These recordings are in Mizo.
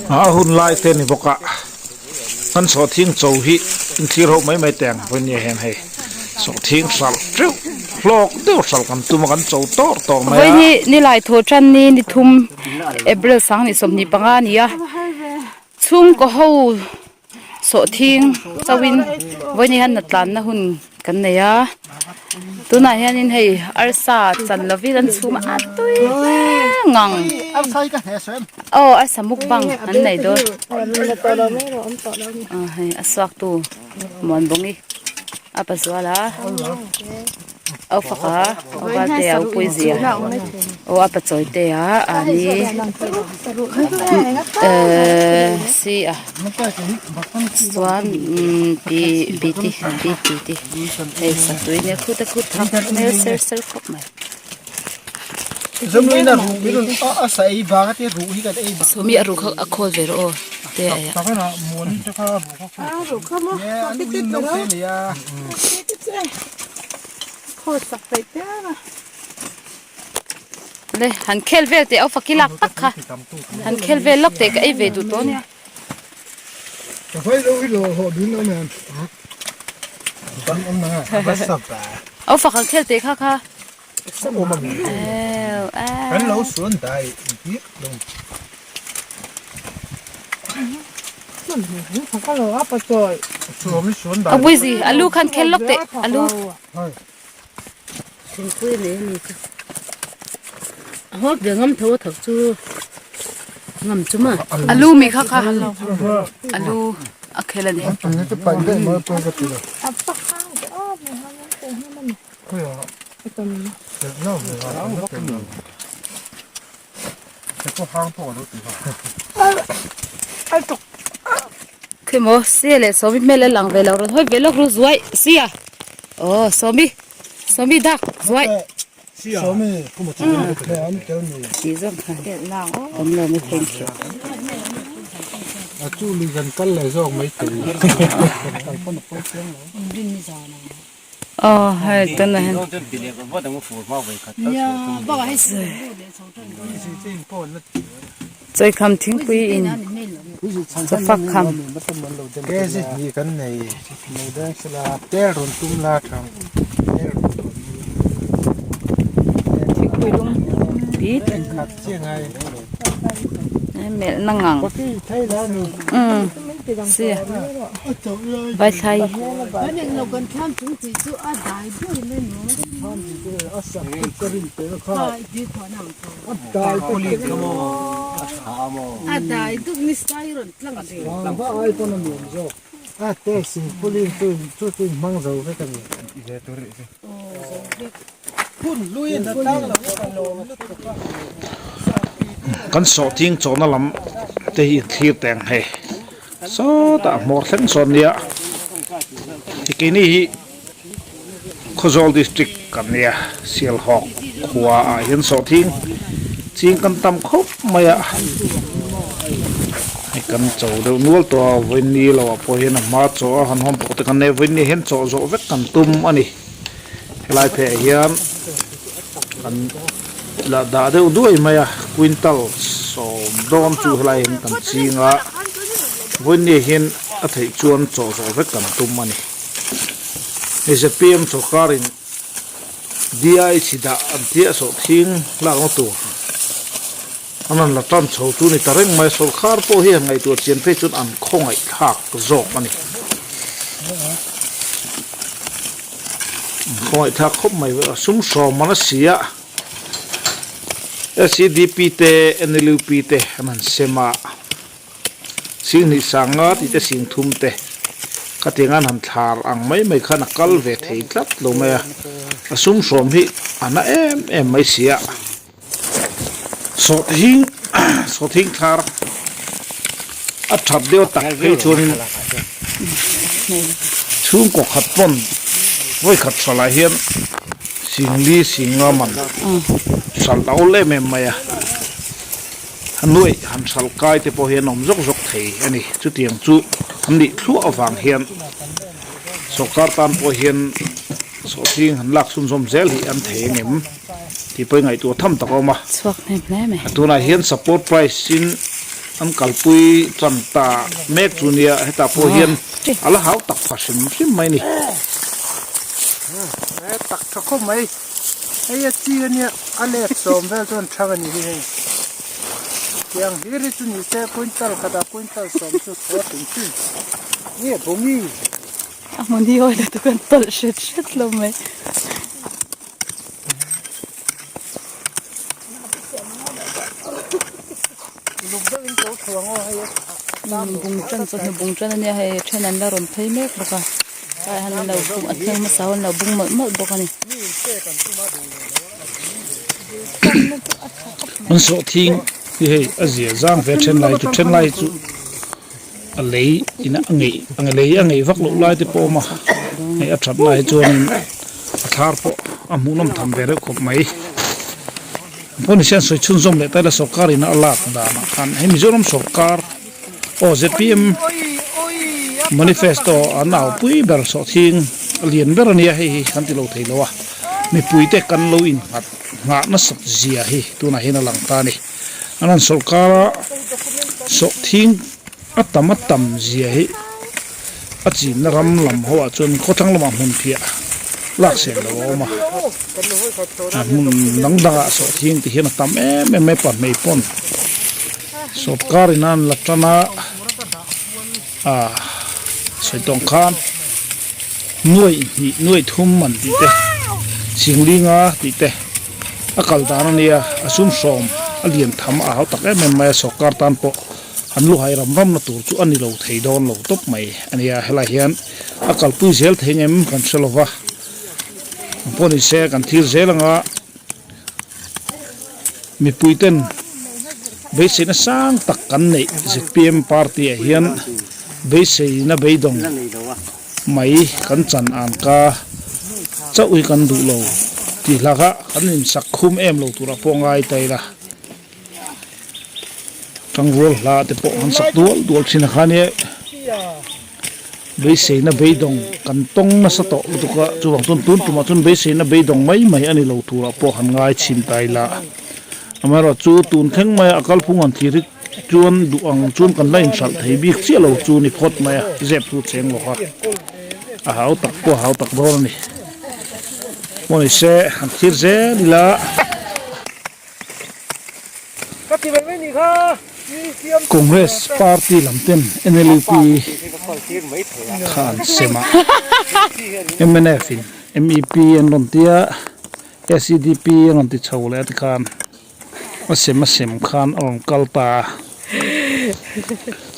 A hun lai te ni bawk a, kan sawhthing cho hi inthlir ho mai mai teh ang vawiin nia hian hei sawhthing hralh teuh hlawk deuh hralh kan tum a kan cho tawr tawr mai a. Vawiin hi nilai thaw tan ni ni thum April 2025 a ni a, chhungkaw ho Sawhthing chauhin vawiin hian natlanna hun kan nei a tunah hianin hei arsa chan lovin an chhum a tui hle ngang aw arsa mukbang an nei dawn aw hei a suaktu Muanbawngi a pazual a. Au faka au valte au pui zia aw a pachawi te a ani ehh si a chuan umm pi bi ti bi ti ti hei satui nia khut a khut thak hmel ser ser khawp mai. Sawmi a ruh kha a khawl ve rawh aw te a Le han khel vel teh au faki lak tak kha han khel vel lawk teh ka ei ve duh tawh ania. Au fak han khel teh kha kha. A buizi alu khan khel lawk teh alu. Alu mi kha kha alu a khel a ni. Khi maw sia leh sawmi hmel a lang ve lo rawn hawi ve lawk ru zuai sia aw sawmi sawmi dak zuai tih zawng khan kan lo ni thank you. Aw hei tunah hian Chawikham thingpui in chawfak kham. Thingpui lum pit melh na ngang umm si vaithlai. Kan sawhthing chawhna lam te hi thlir teng hei sawtah hmawr thleng sawn nia keini hi Khawzawl district kan nia Sialhawk khua ah hian sawhthing ching kan tam khawp mai a hei kan cho deuh nual tawh a vawiin lo ah pawh hian a hma chaw a han hawn tawh te kan nei a vawiin hian chaw zawh vek kan tum a ni. Helai pheh hian kan la dah deuh duai mai a quintal 70 chu helai hian kan ching a vawiin hian a theih chuan chaw zawh vek kan tum a ni. Hei zpm sawrkarin DI chhi dah an tia sawhthing lakna tur an rawn la tan chho chu ni ta reng mai a sawrkar pawh hi han ngaihtuah chian phei chuan an khawngaihthlak zawk a ni. Khawngaihthlak khawp mai a sum hrawm man a si a SEDP te NLUP te an han sem a Singhnih sanga tih te sing thum te khatiang an han thlar ang mai mai khan a kal ve thei tlat lo mai a a sum hrawm hi a na em em mai si a sawhthing sawhthing thlar a that deuh tak phei chuanin chhungkaw khat pawn vawi khat hralah hian singli singa man hralh a awl em em mai a. A nuaih han hral kai te pawh hi an awm zawk zawk thei a ni. Chutiang chu an nih thluah avang hian sawrkar tan pawh hian sawhthing han lak chhunzawm zel hi an thei ang em tih pawh i ngaihtuah tham tak a awm a. Chhuak hnem hle mai. Tunah hian support price in. An kalpui tan ta mek chu nia hetah pawh hian a la hau tak pha hrim hrim mai a ni. He tak tha khawp mai hei a chi ania a let sawm vel chuan thang a ni hi hei tiang hlir hi chu ni se quintal khatah quintal sawm chu thaw tum thin nge bungi. A hmun hi hawi lutuk an tawlh hret hret lo mai. Bung tan chawhnu bung tan ania hei then an la rawn phei mek bawk a tlaiah hian an lo bung a thleng hmasa ho an lo bung mawlh mawlh bawk a ni. An sawhthing hi hei a zia zang ve then lai chu then lai chu a lei in a ngeih a lei a ngeih vak loh lai te pawh a awm a hei a that lai hi chuanin a thlar pawh a hmuhnawm tham ve reuh khawp mai. Pawh ni se an sawi chhunzawm leh ta ila sorkar in a lak danah khan hei Mizoram sorkar aw zpm manifesto an au pui ber sawhthing a lian ber a nia hei hi kan ti lo thei lo a mipui te kan lo innghat nghah nasat zia hi tunah hian a lang ta a ni an han sorkar a sawhthing a tam a tam zia hi a chinna ram lam ho ah chuan khawthlang lamah hmun phiah lak sen lo a awm a a hmun dang dang ah sawhthing ti hian a tam em em mai pahmei pawn sawrkar in a an la tan a ah sawi tawng khan nuaih hnih nuaih thum an tih te chinglinga tih te a kal dan a nia a sum hrawm a lian tham a hau tak em em mai a sawrkar tan pawh. An luhai ram ramna tur chu a ni lo thei dawn lo tawp mai a nia. Helai hian a kalpui zel thei ngem kan hre lo va, ang pawh ni se kan thlir zel anga mipui ten beiseina sang tak kan neih zpm party ah hian beiseina beidawng mai kan chan an ka chauh hi kan duh lo tih hlaka kan insak khum em lo turah pawh ngai ta ila. Tangrual hla te pawh an sak dual dual thin a khan e beiseina beidawng kan tawng nasa tawh lutuk a chuvang chuan tun tumah chuan beiseina beidawng mai mai a ni lo turah pawh han ngai chhin ta ila amaherawh chu tun thleng maia a kalphung han thlir hi chuan duh ang chuan kan la inhralh thei bik chiah lo chu ni phawt mai a zep chu cheng lawk a a hau tak pawh a hau tak dawn a ni maw ni se han thlir zel ila. Congress party lam ten NLUP kha an sem a, mnf in mep an rawn ti a, SEDP an rawn ti chho leh a tikhan a sem a sem khan a rawn kal ta a,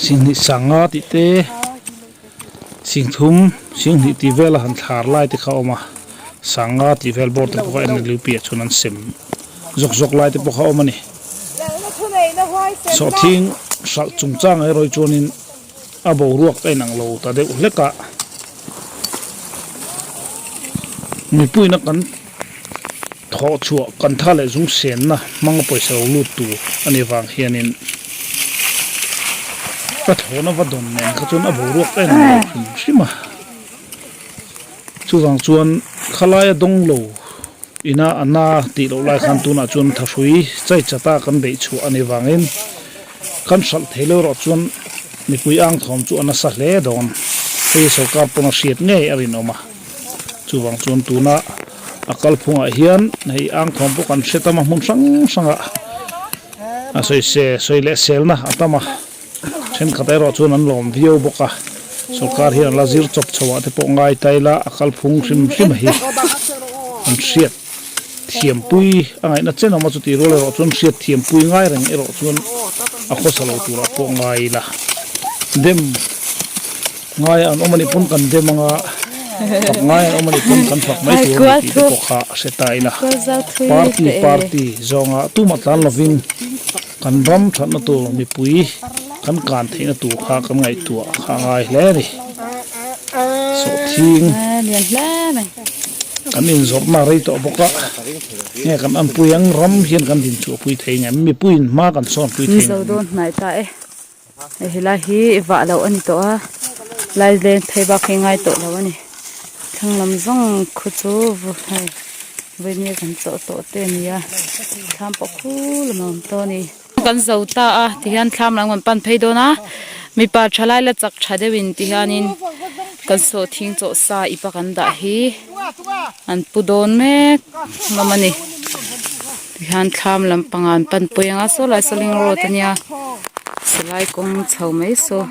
Singhnih sanga tih te Singthum Singhnih tih vel a han thlar lai te kha a awm a, sanga tih vel bawr te pawh kha NLUP ah chuan an sem. Zawk zawk lai te pawh kha a awm a ni. Sawhthing hralh chungchang erawh hi chuanin a boruak a inang lo ta deuh hlek a. Mipuiina kan thawh chhuah kan tha leh zung senna hmanga pawisa lo lut tur a nih vang hianin ka thlawhna va dawn nen kha chuan a boruak a inang lo hrim hrim a. Chuvang chuan khalaia dawng lo. Ina a na tih loh lai khan tunah chuan thahrui chai chata kan beih chhuah a ni vangin kan hralh thei lo erawh chuan mipui ang thawm chu a nasa hle dawn. Hei sorkar pawn a hriat ngei a rinawm a, chuvang chuan tuna a kalphungah hian hei ang thawm pawh kan hre tam a hmun hrang hrangah a sawi se sawi leh selna a tam a, thenkhat erawh chuan an lawm viau bawk a, sorkar hian a la zir chawp chho ah te pawh ngai ta ila a kalphung hrim hrim hi an hriat thiampui a ngaihna chen awm a chutih rual erawh chuan hriat thiampui ngai reng erawh chuan a khawsa lo turah pawh ngai ila dem ngai an awm anih pawn kan dem anga fak ngai an awm anih pawn kan fak mai tur a ni tih te pawh kha a hre ta ila party party zawnga tumah tlan lovin Kan ram thatna tur mipui kan kan theihna tur kha kan ngaihtuah kha a ngai hle a ni. Sawhthing kan inzawrhna a rei tawh bawk a, nge kan anpui ang ram hian kan dinchhuahpui thei ngem, mipuiin hma kan sawnpui thei ngem. Mizo dawn hnai ta e, hei helai hi vah loh a ni tawh a, lai leng phei bak hi ngai tawh lo a ni, thlang lam zawng khu chu hei. Vawimir kan chawh tawh te a ni a, thlam pawh khu lam a awm tawh a ni. kan zo ta a tihian thlam lam kan pan phei dawn a mipa thalai la chak tha deuhin tihianin kan sawhthing chawh sa ip a kan dah hi an pu dawn mek hlawm a ni tihian thlam lampang ah an pan pui ang a saw lai saw ling road ania silai kawng chho mai saw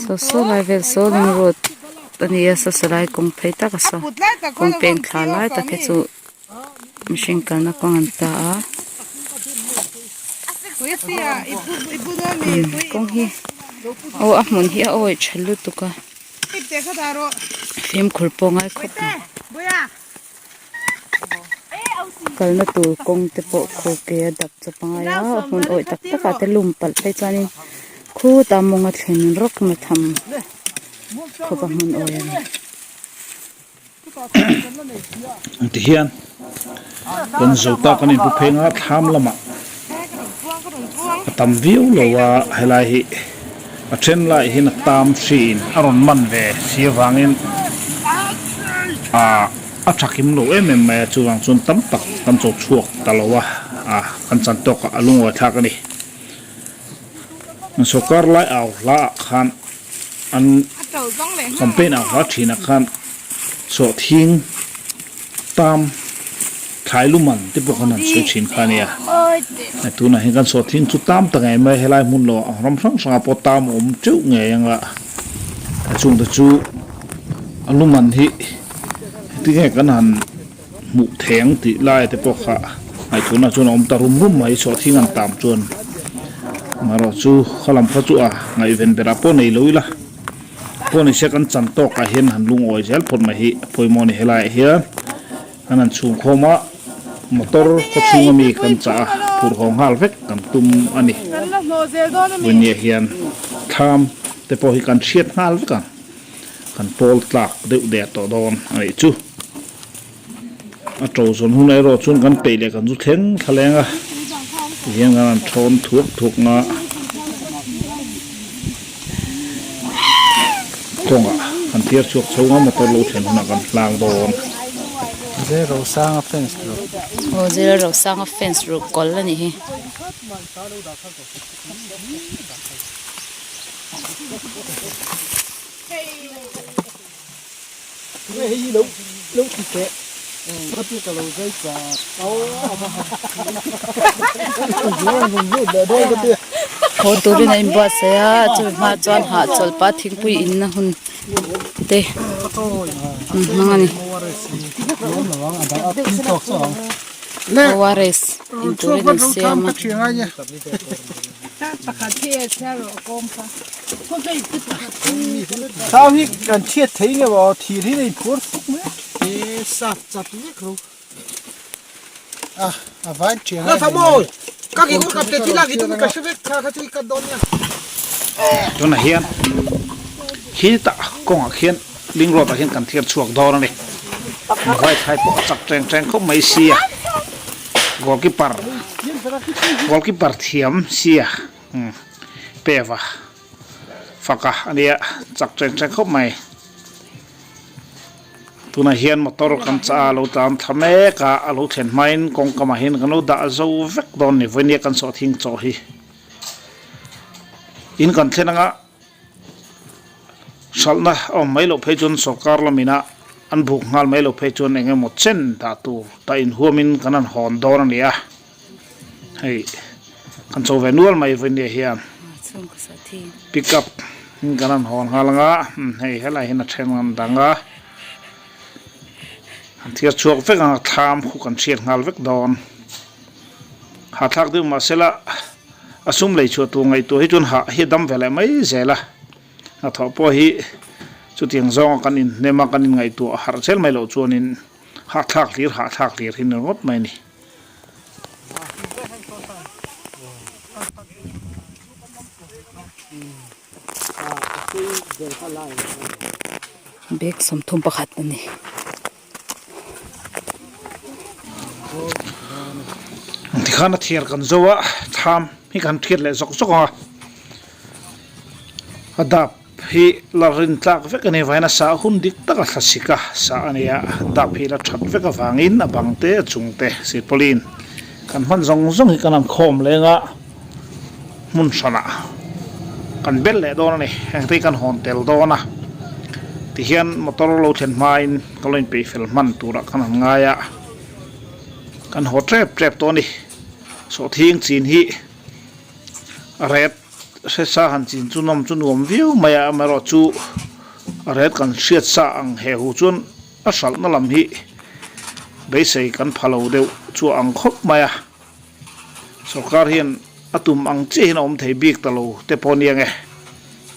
saw saw lai vel saw ling road a ni a saw silai kawng phei tak a saw kawng peng thla lai tak hi chu. Mihring kalna kawng an ta a kawng hi aw a hmun hi a awih tha lutuk a fimkhur pawh ngai khawp mai kalna tur kawng te pawh khaw ke a dap chawp a ngai a a hmun awih tak tak ah te lum palh phei chuanin khutah mawng a thlen rawk na tham khawp a hmun awih a ni. Tihian kan zo ta kan inpu phei anga thlam lamah a tam viau lo a helai hi a then lai hian a tam hriin a rawn man ve si avangin ah a tha kim lo em em mai a chuvang chuan tam tak kan cho chhuak ta lo a ah kan chan tawk ah a lungawi thlak a ni sawrkar lai au hla ah khan. An campaign ah hla thin ah khan sawhthing tam thlai luman te pawh khan an sawi thin kha a nia. Tunah hian kan sawhthing chu tam ta ngei mai helai hmun lo ang ram hrang hrangah pawh tam a awm teuh ngei ang a. Chungte chu a luman hi heti nge kan han hmuh thei ang tih lai te pawh kha ngaihtuahna chuan a awm ta rum rum mai sawhthing an tam chuan amaherawh chu kha lam kha chu a ngaihven berah pawh nei lo ila pawh ni se kan chan tawk ah hian han lungawi zel phawt mai hi a pawimawh a ni helai ah hian an han chhung khawm a motor khaw chhung ami kan chah a phur haw nghal vek kan tum a ni vawinia hian thlam te pawh hi kan hriat nghal vek ang. Kan pawl tlak deuh der tawh dawn a nih chu. A to zawn hun erawh chuan kan peih leh kan zu thleng thla leng a, tihian kan han thawn thuak thuak nga kawngah kan thiar chhuak chho nga motor lo thlen hunah kan hlang dawn. Zero sanga fence ru. Aw zero sanga fence ru kawl a nih hi. Haw turin a inbuatsaih a chumi hma chuan hahchawlh pah thingpui inna hun te an hmang a ni. ORS in turin an siam a. Tunah hian khitah kawngah khian ling road ah hian kan thlir chhuak dawn a ni. Vai thlai pawh a chak teng teng khawp mai sia goalkeeper goalkeeper thiam sia peva faka a nia chak teng teng khawp mai tunah hian motor kan chah a lo tlan thla mek a a lo thlen hmain kawngkamah hian kan lo dah zo vek dawn a ni vawinia kan sawhthing chaw hi in kan thlen anga. Hralhna a awm mai loh phei chuan sorkar lamina an buk nghal mai loh phei chuan eng emaw chen dah tur ta inhuamin kan han hawn dawn a ni a, hei kan cho ve nual mai vawinia hian pick up in kan han hawn nghal anga hei helai hian a then an dang a, an thiar chhuak vek ang a thlam khu kan hriat nghal vek dawn. Hahthlak deuh mahsela a sum lei chhuah tur ngaihtuah hi chuan hah hi a dam ve leh mai zel a, hnathawh pawh hi chutiang zawnga kan inhnem a kan inngaihtuah harh zel mai loh chuanin hahthlak hlir hahthlak hlir hi ni ringawt mai a ni. Bag 31 a ni. Tikhan a thiar kan zo a thlam hi kan thiat leh zawk zawk ang a a dap hi la rin tlak vek a ni vawiin a sah hun dik tak a thla sik a sah a nia dap hi la that vek avangin a bang te a chung te silpauline kan hman zawng zawng hi kan han khawm leng a. hmun hranah kan bel leh dawn a ni heng te hi kan hawn tel dawn a tihian motor lo thlen hmain ka lo inpeih fel hman turah kan han ngai a kan haw tep tep tawh a ni sawhthing chin hi a ret hresa han chin chu nawm chu nuam viau mai a amaherawhchu a ret kan hriat sa ang he hu chuan. A hralhna lam hi beisei kan pha lo deuh chu a ang khawp mai a, sorkar hian a tum ang chiah hian a awm thei bik ta lo te pawh a nia nge.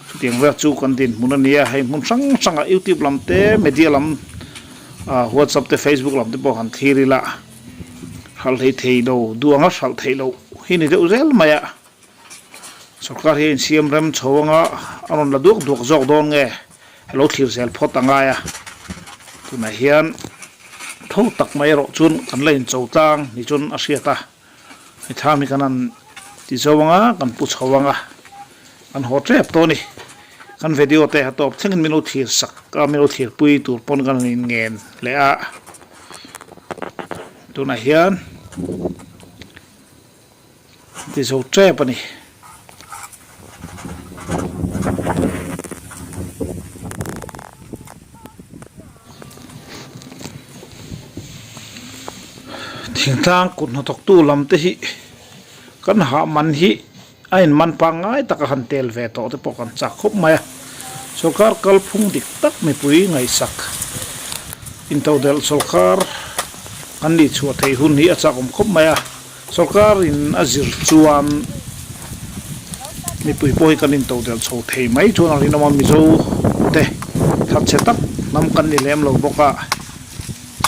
Chutiang vel chu kan dinhmun a nia, hei hmun hrang hrangah YouTube lam te, media lam, WhatsApp te, Facebook lam te pawh han thlir ila hralh hlei thei lo, duh anga hralh theih loh hi ni deuh zel mai a. Sorkar hi a insiam rem chho anga a rawn la duak duak zawk dawn nge helo thlir zel phawt a ngai a, tunah hian tho tak mai erawh chuan kan la incho tlang ni chuan a hriat a, hei thlam hi kan han ti zo anga kan pu chho anga kan haw tep tawh a ni, kan video te a tawp thlengin min lo thlir sak a min lo thlir pui tur pawn kan han inngen leh a, tunah hian. Ti zo tep a ni. Thingtlang kut hnathawktu lam te hi kan hah man hi a in man pangngai taka han tel ve tawh te pawh kan chak khawp mai a. Sorkar kalphung dik tak mipui ngaihsak intodelh sorkar kan nih chhuah theih hun hi a chakawm khawp mai a. Sorkar in a zir chuan mipui pawh hi kan intodelh chho thei mai chuan a rinawm a, Mizo te thatchhe tak hnam kan ni lem lo bawk a,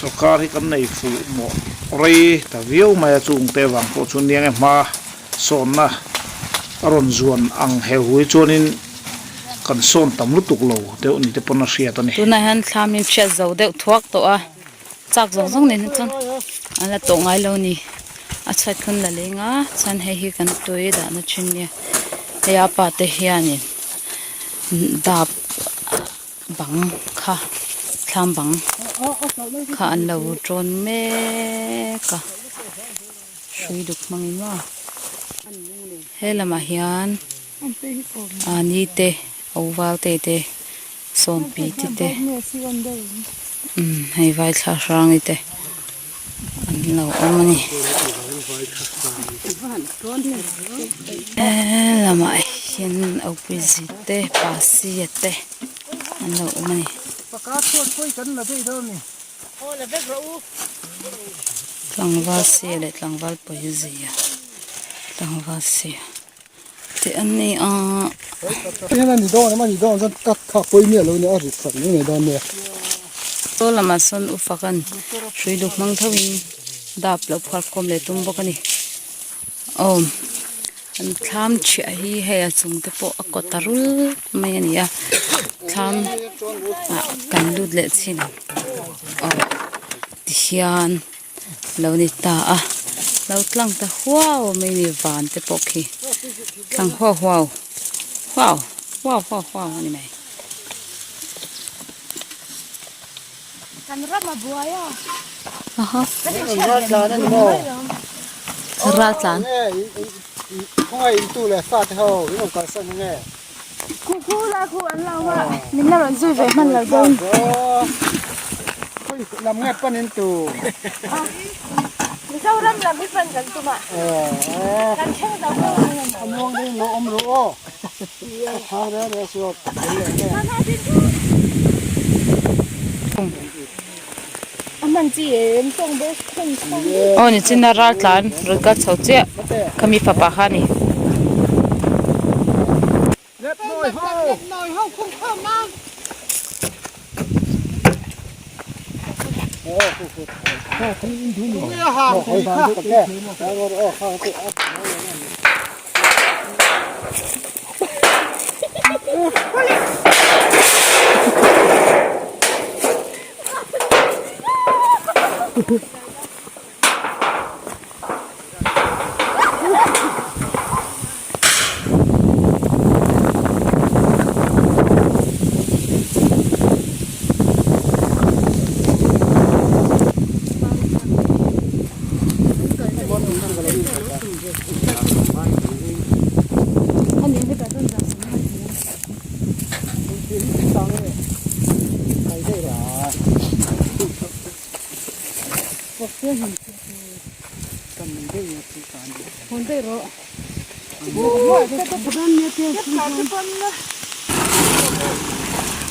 sorkar hi kan nei fuh mawh rei ta viau mai a, chung te vang pawh chuan niang e hma sawnna a rawn zuan ang heu hui chuanin kan sawn tam lutuk lo deuh ni te pawn a hriat a ni. Tunah hian thlam in hriat zo deuh thuak tawh a. Chak zawng zawng nen hi chuan an la tawh ngai lo a ni a chhuat khan la leng a chuan hei hi kan tui dahna thin nia hei a pa te hianin dap bang kha thlam bang kha an lo tawn mek a hrui duk hmangin maw he lamah hian ah ni te oval te te. Sawmpi ti te umm hei vai thla hrangi te an lo awm a ni helamah hian opposite te pasia te an lo awm a ni. Tlangval sia leh tlangval pawizia tlangval sia. Tih an ni a. Saw lamah sawn u fakan hrui duk hmang tho in dap lo phuar khawm leh tum bawk a ni. Aw an thlam thiah hi hei a chung te pawh a kaw ta rul mai a ni a thlam ah kan lut leh chin ang aw tihian. Lo ni ta a lo tlang ta huau mai ni van te pawh khi tlang huau huau huau huau huau huau a ni mai. Aha ral tlan. Aw nichina ral tlan rawn kal chho chiah khami fapa kha a ni.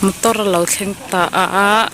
Motor a lo thleng ta a.